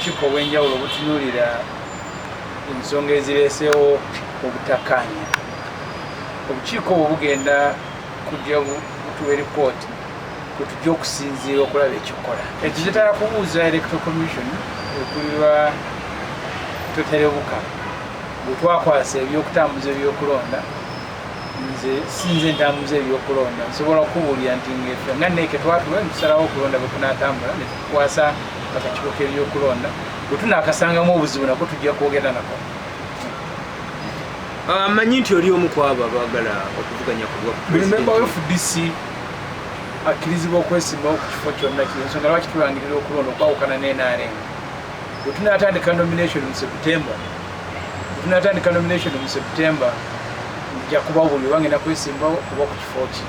obukiiko obw'enjawulo obutunuulira ensonga ezireeseewo obutakkaanya. Obukiiko obwo bugenda kujja butuwe ripooti kwe tujja okusinziira okulaba ekyokukola. Ekyo kyetaaga kubuuza Electoral Commission ekulirwa Toterebuka gwe twakwasa ebyokutambuza ebyokulonda. Nze sinze ntambuza ebyokulonda, nsobola okukubuulira nti ng'effe nga NEC twatula ne tusalawo okulonda bwe kunaatambula ne tukwasa akakiiko k'ebyokulonda. Bwe tunaakasangamu obuzibu nako tujja kwogera nako. Amanyi nti oli omu ku abo abaagala okuvuganya ku bwa Buli memba wa FDC akkirizibwa okwesimbawo ku kifo kyonna kiri. Ensonga lwaki tulangirira okulonda okwawukana ne NRM. Bwe tunaatandika nomination mu September, bwe tunaatandika nomination mu September, nja kubabuulira oba ngenda kwesimbawo oba ku kifo ki.